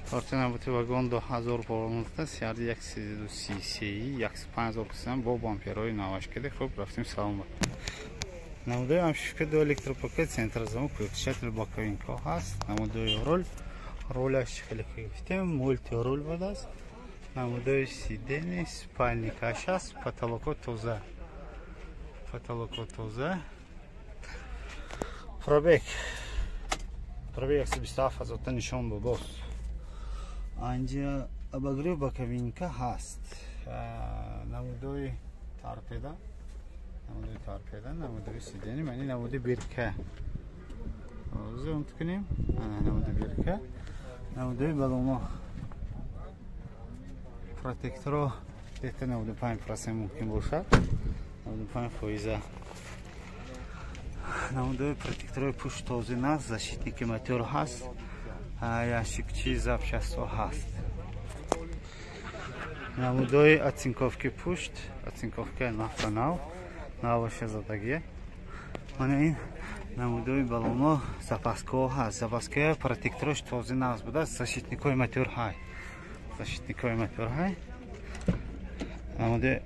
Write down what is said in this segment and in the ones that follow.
Корти вагон 2015 CRD 133, 105 кисам бо бамперҳои наваш киде. Хуб, рафтем салон. Намудои обшивка, ду электропакет, центр замок, выключатель, боковинка ҳаст. Намудои руль, руляш хеле ки гуфтем, мультируль будааст. Намудои сиденье, спальникаш аст, потолоко тоза. Потолоко тоза. Пробег. Пробег 127 ҳазорта нишон дод. Анҷа обогрев, боковинка ҳаст. Намудои торпеда, намудои торпеда, намудои сиденье, мани намуди бирка. Зум кунем. Намуди бирка. Намудои балоно. Протекторо где-то 95% мумкин бошад. 95 фоиза. Намудои протекторои пушт тозӣ наст, защитники мотор ҳаст, ящикчи запчастҳо ҳаст. Намудои оцинковки пушт, оцинковка нафта нав, наваша задагия. Мана ин намудои балоно, запаскаҳо ҳаст. Запаскаҳои протекторош тозӣ нағз будааст, защитникҳои мотор ҳай. Защитникҳои мотор ҳай. Намудои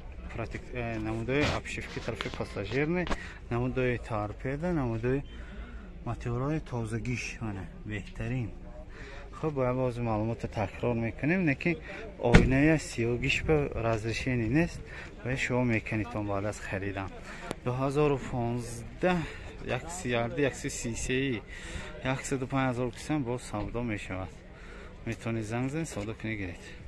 намудои обшивки тарафи пассажирный, намудои торпеда, намудои моторҳои тозагиш, мана беҳтарин. Хуб, бояд боз маълумотро такрор мекунем, не ки оиная сиёгиш ба разрешение нест ва шумо мекунитон баъд аз харидан. 2015 як CRD 133 105 ҳазор кисам боз савдо мешавад. Метавонед занг занед, савдо кунед, гиред.